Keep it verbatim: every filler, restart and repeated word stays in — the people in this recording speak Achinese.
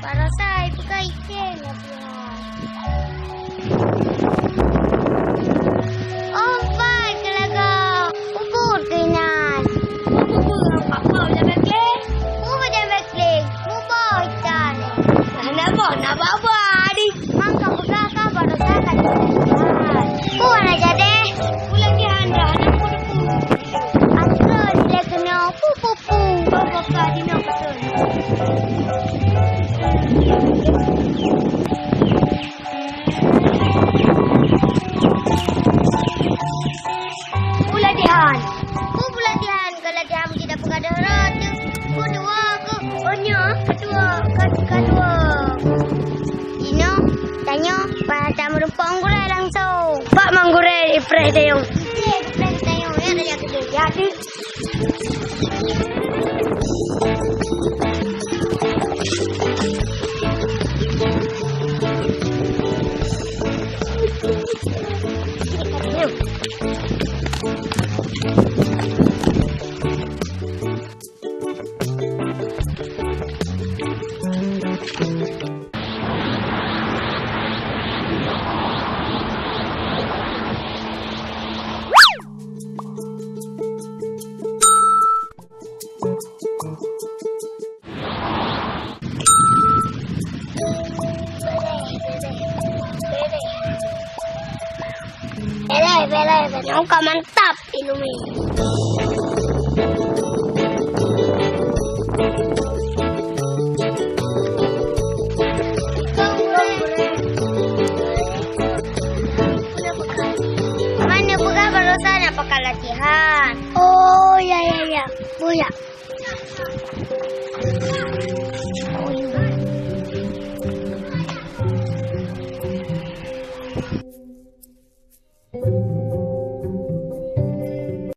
Baroesa ipeugah item ya Tuhan. Oh, pai keulaga. Ubur keunan. Ubur apa? Ubur jamé kling. Ubur jamé kling. Ubur itan. Hana boh, na ba-ba di. Mangka peugah ka baroesa ka dipeugah. Ku hana jadi. Ulôn di hana, hana ku depu. Atra dilèe keunoe. Pu, pu, pu. Boh, boh ka dinoe beutôi. Pula dihan. Ku pula dihan, kalau dihan kita peugah rot tu. Ku dua ku. Oh, nyoe kedua, ka-, kedua. Inoe, tanyoe, pada meureumpok gurèe langsung. Pak manggurèe ipreh dayong. Ipreh dayong, ya, ya, ya. Ya, di. Belai, belai, belai. Nyang ka mantap ilumin. Mana peugah baroesa na pakai latihan? Oh, ya, ya, ya. Boh ya.